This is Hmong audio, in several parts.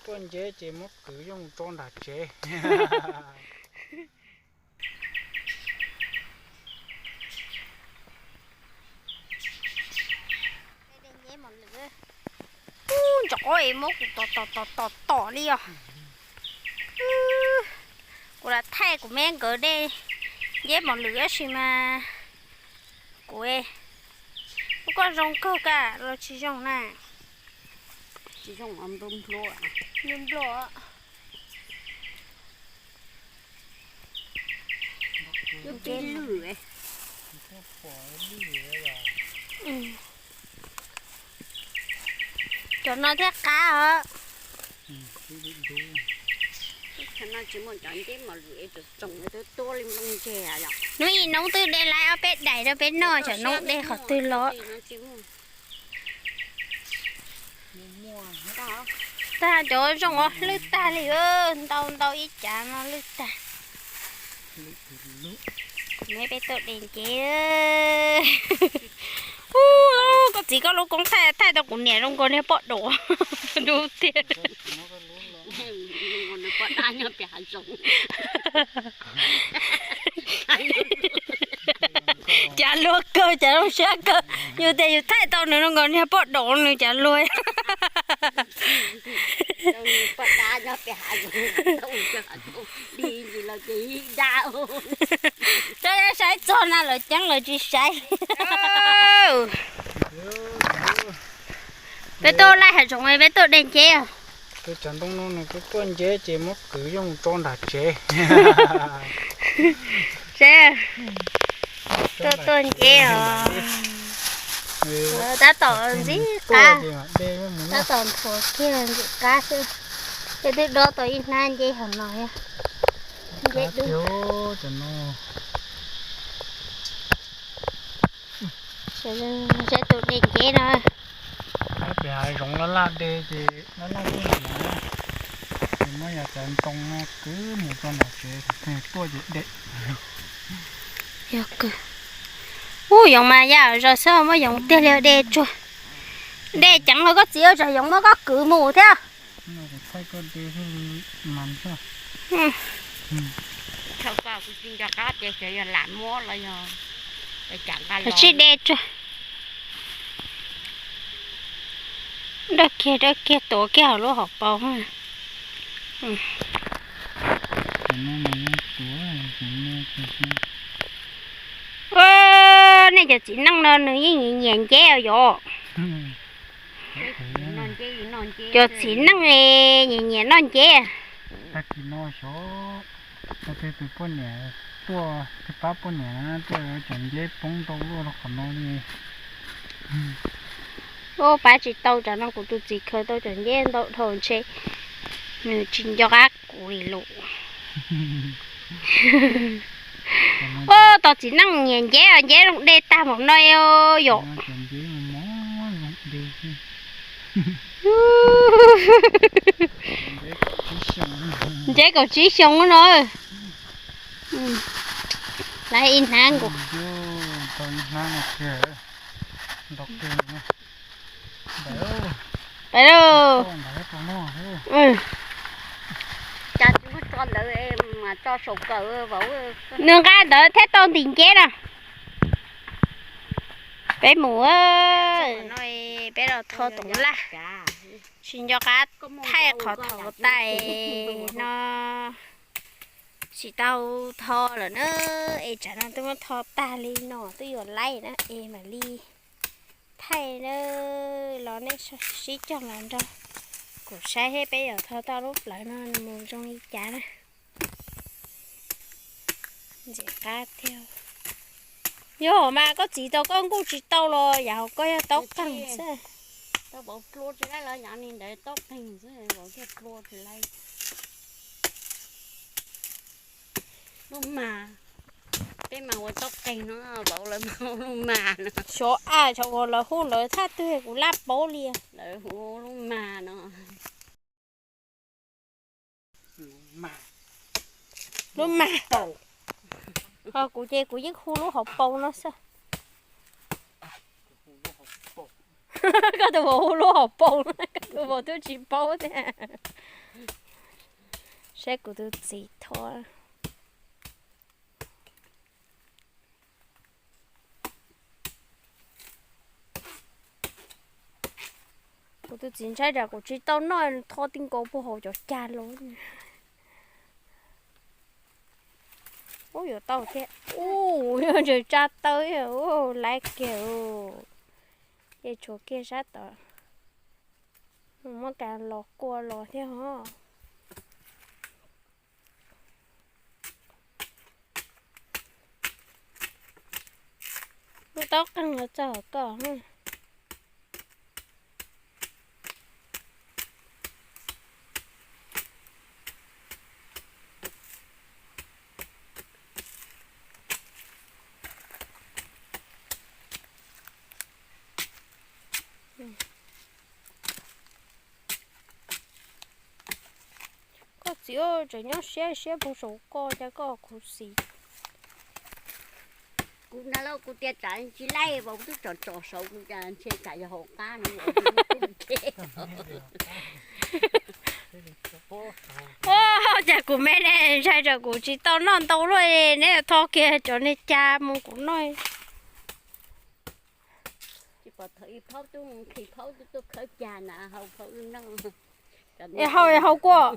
Tuaj nceb ces muab kwv yooj tso nram tsev. Ub, ntsoov es muab kuv tom tom tom tom tom li os. Kuv lam thaij kuv me nkawd de nceb mos lwm tab sis mas kuv, ub, koj zoo kawg koj los tsis zoo na. Tsis zoo, nplua nplua. Nplua nplua. Cov no thiaj qab os. Hnub ib hnub twb de lawm ob peb daim rau peb noj, cov hnub de qhov twg los. Tag cov zoo os, lwj tag li, ntau ntau ib cav no lwj tag. Kuv me peb tuaj de nceb. Ub, koj txiv koj lub koob thaij thaij tau kuv niam zoo nkaus niag poj dam dub tiag. Cas luag kawg, cas zoo siab kawg. Yus tias yus thaij tau nws zoo nkaus niag poj dam, nws cas luag. Saib txog na lawv ceeb lawv tsis saib. Peb tuaj laij hav zoov, peb tuaj de nceb. Peb cov ntoo no nws tuaj nceb ces muab kwv yooj tso nram tsev. Seb, tuaj tuaj nceb os. Tab tom ntxim qab, tab tom nthuav kiag ntxim qab xwb. Peb twb dob tau ib hnab nceb hauv no. Nceb dub. Seb tus de nceb no. Peb hav zoov laj laj de ces laj laj tuaj na. Ces muab yog cov ntoo no kwv mus rau nram tsev, tuaj ces de. Yog kawg. Ub, yoov mas yam zog xwb, muab yoov tiag li de tsuag. De ceev los koj txiv, tsam yoov muab koj kwv mus thiab. Thaum koj kuv tsis nco qab tias xyov yog lam muab los yog sib de tsuag. Dawb kiag dawb kiag, tuav kiag hauv lub hauv paus. Nej cov txiv neej no nws yeej nyiam nyiam nceb os yom. Cov txiv neej nyiam nyiam noj nceb. Tag kis no xyov, tag kis tus poj niam tuaj, tus pab poj niam tuaj, cov nceb poob ntau luaj rau qhov no li. Ub, pab tsis tau, tsam no kuv tus txiv khaws tau cov nceb ntau dhau ntshe nws tsis nco qab kuv li lus. Ub, tos txiv neej nyiam nceb os, nceb zoo de tag npaum no yom. Nceb kaum tsib xyoo no. Lawv ib hnab nkaus. Pais lauj. Nws nqa ntawd thiaj tau ntim nceb na. Peb mus, peb los tho toov laj. Tsis nco qab thaij qhov thaum tais no. Tsis tau tho lawm na, es tsam no twb muab tho tag li no twb yuav laij na, es mam li thaij na. Los nej sib cog los nrog kuv saib seb peb yuav tho tau lub plawv no nws mus zoo li cas na. Ntxim qab tiag. Yog mas koj txiv tau koj nkuj tsis tau los yam hauv koj yog taub qeeg xwb. Lub mas, peb mas ua taub qeeg no, vauv lawv mas ua lub mas no. Xyov a, xyov uas lawv hu lawv thaj twg kuv laj paub li. Lawv hu lub mas no. Lub mas. Ho kuv ces kuv yeej hu lub hauv paus no xwb. Koj tus vauv hu lub hauv paus, koj tus vauv twb tsis paub thiab. Saib kuv tus txiv tho. Kuv tus txiv ntshai tsam kuv tsis tau noj, tho ti nkaus puag hauv cov cag los. Ub, yuav tau thiab. Ub, yog ntseg tsa taw, ub, laiv kiag. Ces tshuav kiag sab tod, muab kas los kua los thiab ho. Lub taub qeeg los txog koj. Koj txiv, tseem nyob siab siab puag saum koj, cas koj khuv xim. Kuv na lauj, kuv tias tsam tsis laij, kuv twb tsom tsom saud, kuv cas ntshe tsam yog hauv qab no. Ua cas kuv me ne ntshai tsam kuv tsis tau noj ntau luaj, neb tho kiag cov niag cag mus kuv noj. Tsis pom thaum ib phaub tub nqhis phaub tub tuaj khawb cag na hau phaub wb noj. Es hau es hau kua.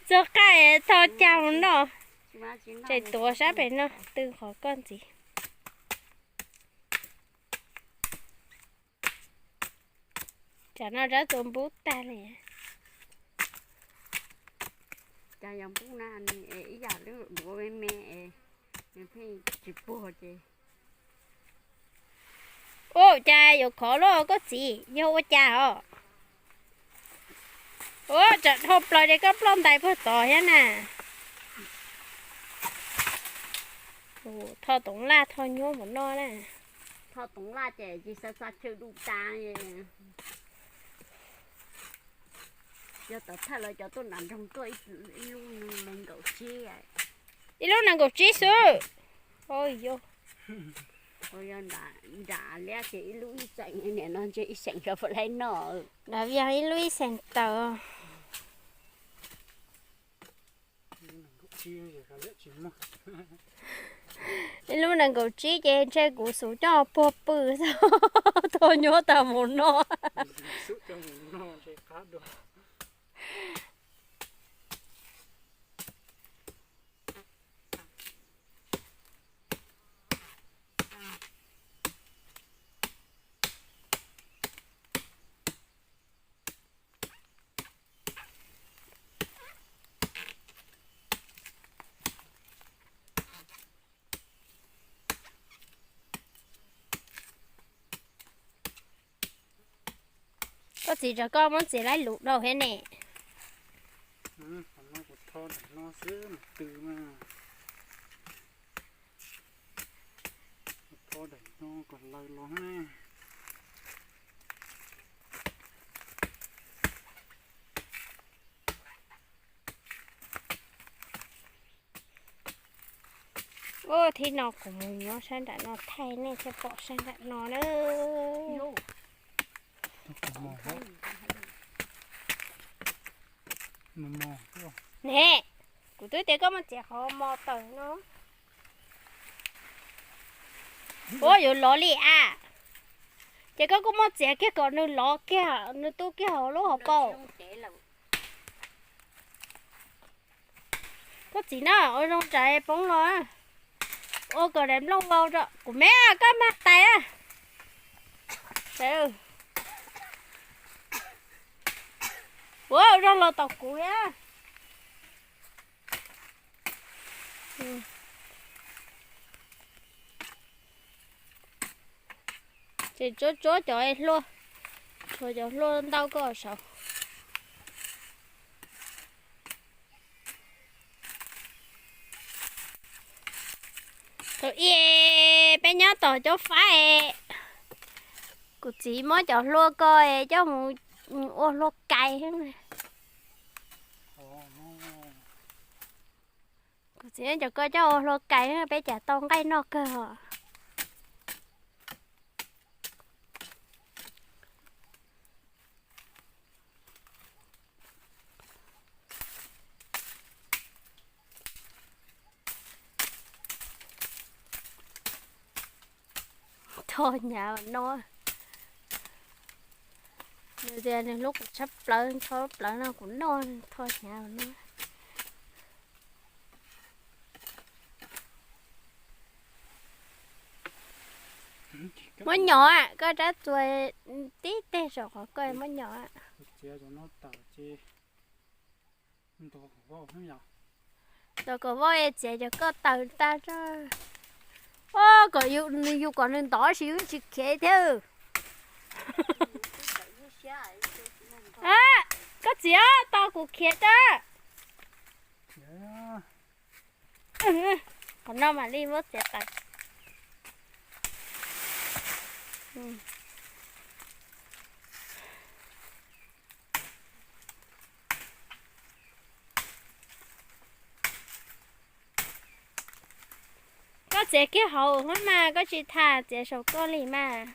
Txog qaij tho cag mus noj. Tsem tuav sab pem no tw qhov koj ntxiv. Tsam no rab txuas npub tag li. Cas yog npub na, ib yam li duav me me es nws pheej tsis puag ces. Ua cas yuav khov luaj koj txiv, yog ua cas os? Ua tsam dhau plaws ces koj ploj ntais puag tod thiab na. Tho toov laj tho nyuaj mus noj na. Tho toov laj ces tsis xa xa tshwm dub tas. Yog tom thawj lawv cov tuaj nram nroog tuaj ib lub nees nkaum tsib. Ib lub nees nkaum tsib xwb. Yog nram liab ces ib lub ib xeem, niam no ntshe ib xeem rau puas laib noj. Dav yog ib lub ib xeem tawm. Ib lub nees nkaum tsib ces ntshe kuv xub coj puag pw, tho nyuaj tag mus noj. Koj txiv, tsam koj muab txiav laib lus rau thiab ne. Kuv tho daim no xwb mas tw mas. Kuv tho daim no kom laws los na. Ua thib no kuv mus nyob sab nram no thaij nej thiaj pom sab nram no na. Ne, kuv twb tias koj muab txiav qhov mos tawm no. Ua yuav lov li a. Ces koj kuj muab txiav kiag kom nws lov kiag, nws tu kiag hauv lub hauv paus. Koj txiv na, ua zoo tsam poob los. Ua kom daim nplooj vau rau kuv me, koj mag tais na. Ua zoo los tom kuv thiab. Ces tsuab tsuab cov hlua, tshuav cov hlua ntau koj saud. Thaum ub peb nyob tom Cob Fab, kuv txiv muab cov hlua ko coj mus ua hlua kais. Txiv cov koj coj ua hlua kais peb cas tau nqaij noj kawg os. Tho hnyav no. Nws tias nws hlub kuv tshaj plaws, tho plaws no kuv noj, tho hnyav no. Muab nyom, koj rab txuas tib teg saum qhov koj muab nyom. Ntov kom vauj txiav cov koj taws tag. Kom yus kom nws ntov tsis, yus tsis khiav thiab. Koj txiav tau kuv khiav tag. Qhov no mam li muab txiav taws. Koj txiav kiag hauv mas koj tsis tham txiav saum koj li mas.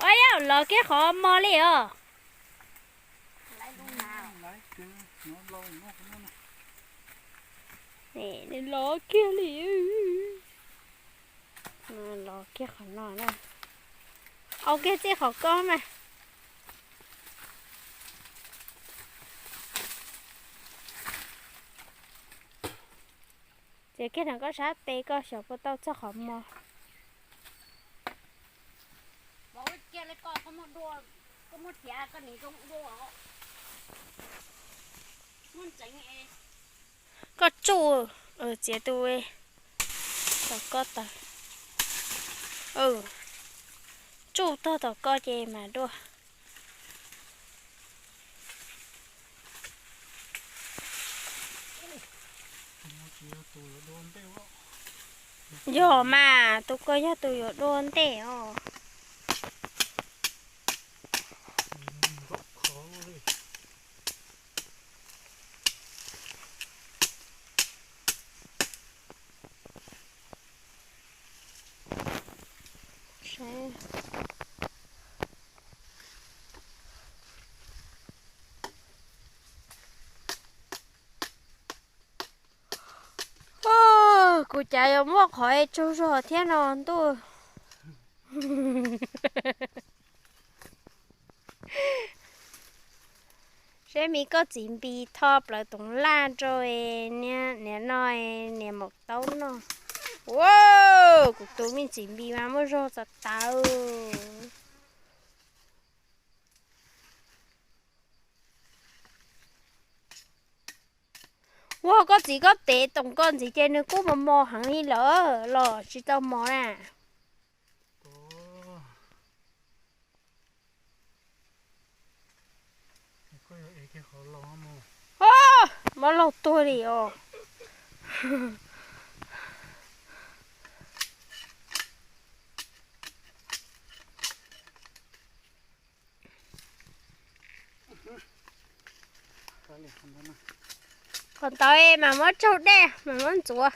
Ua yam lov kiag qhov mos li os. Nws lov kiag li. Lov kiag qhov no na. Au kiag txij qhov koj mas. Txiav kiag no koj sab tes koj xyov puas tau txog qhov mos. Koj tsuj, txiav tus tom koj taws. Tsuj tog tom koj ces mas dua. Yog mas, tus ko yog tus yuav dua ntej os. Kuv cas yuav muaj qhov tsaug zog thiab no ntuj. Seb me koj txiv npis tho plaws toov laj rau niam no, niam maum taub noj. Ua, kuv tus me txiv npis mas muaj zog txav tawv. Ua koj txiv koj tev toom koj ntxiv ces nws kuj mos mos heev li lawm los tsis tau mos na. Mob laug tuag li os. Qhov ntawd mas muab tsaug dej mas muab ntxuav.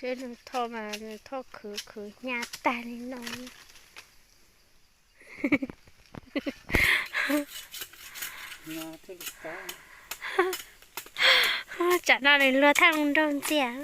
Tsheb nws thoj mas nws thoj khwv khwv hnyav tag li no. Tsam no nws luag thaj nraug ntxiag.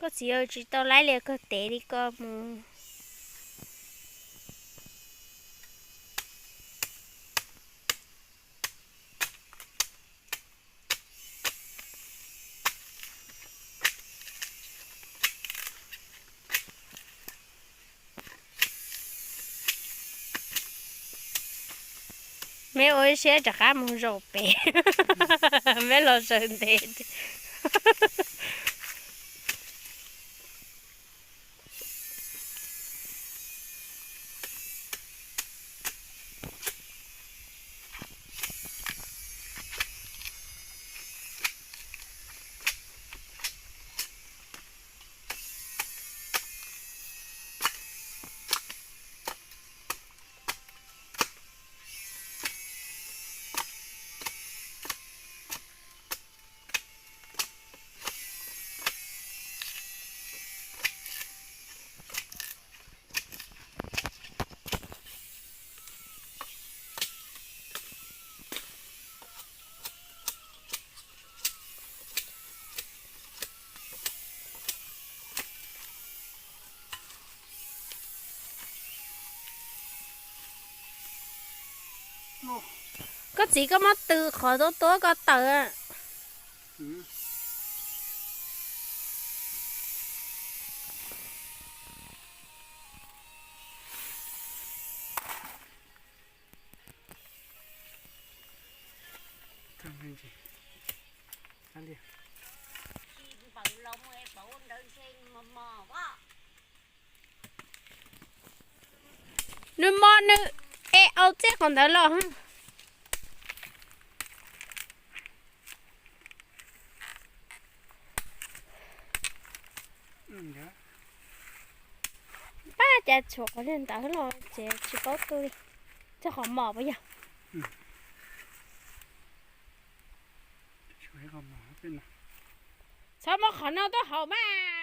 Koj txiv tsis tau laib li, koj tev li koj mus. Meb ua ib siab rov qab mus zaum pem, meb los sawv ntev. Koj txiv, koj muab tw qhov tuab tuab koj tawm. Nws mos nws es aus txij qhov ntawd los. Pab cas tshuav qhov li ntawd los ces tsis paub tu li. Txog qhov mos puas yog? Txhob muab qhov no tuaj haus mas.